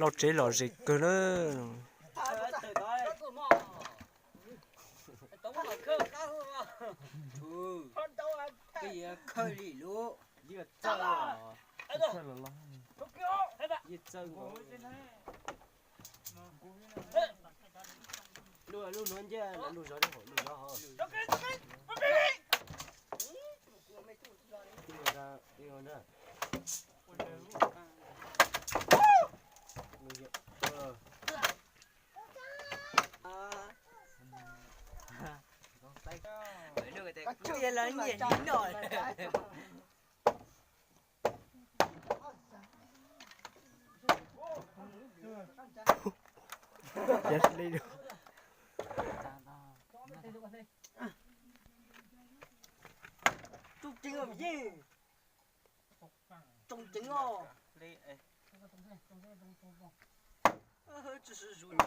Lauj, tsev lom zem kawg na. Lub nuav ncej lub zov, lub zov hov. Tias los nyiam li no. Tsoom ceev os, tsoom ceev os. Tsis sib zug li.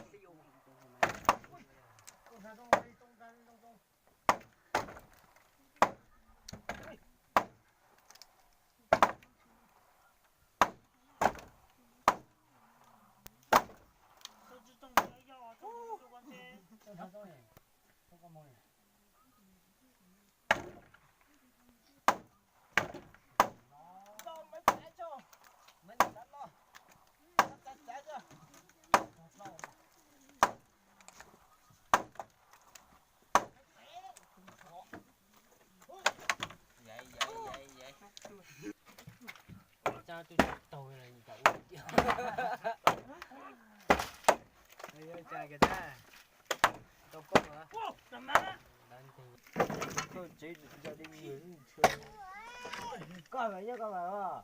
Koj mas nyob koj mas os.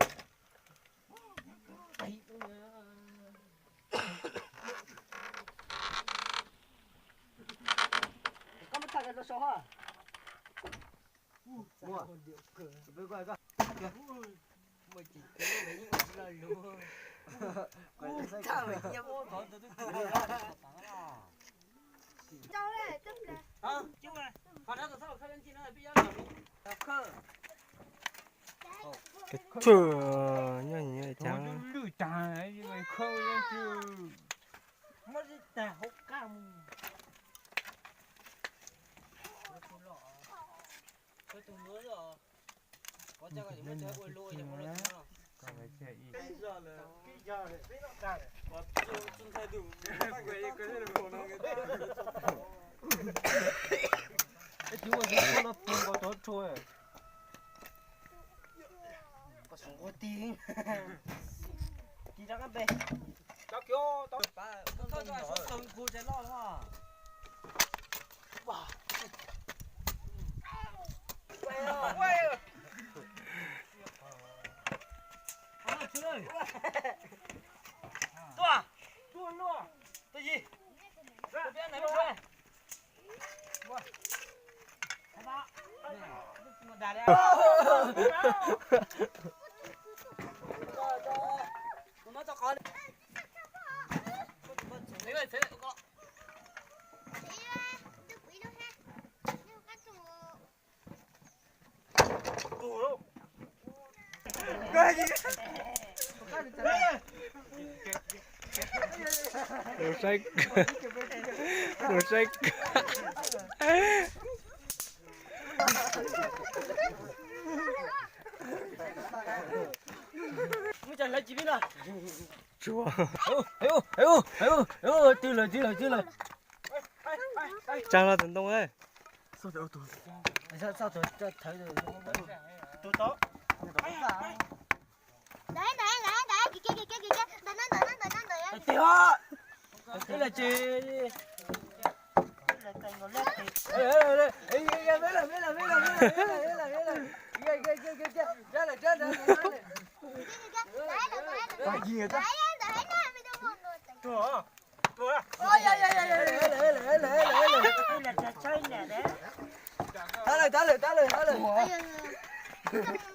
Koj muab tag rau saum hos. Muaj. Peb koj koj. Muaj tsis tau, yeej ua tsis loj lus. Kawg nyob nyob cas. Lwj tag, khawb. Mus saib, mus saib. Tsuag. Twg lawm, twg lawm, twg lawm. Tsaag los tus ntoo. Ntawd, ntawd, ntawd, ntawd. Ib los tsis. Tab lawm, tab lawm, tab lawm, tab lawm.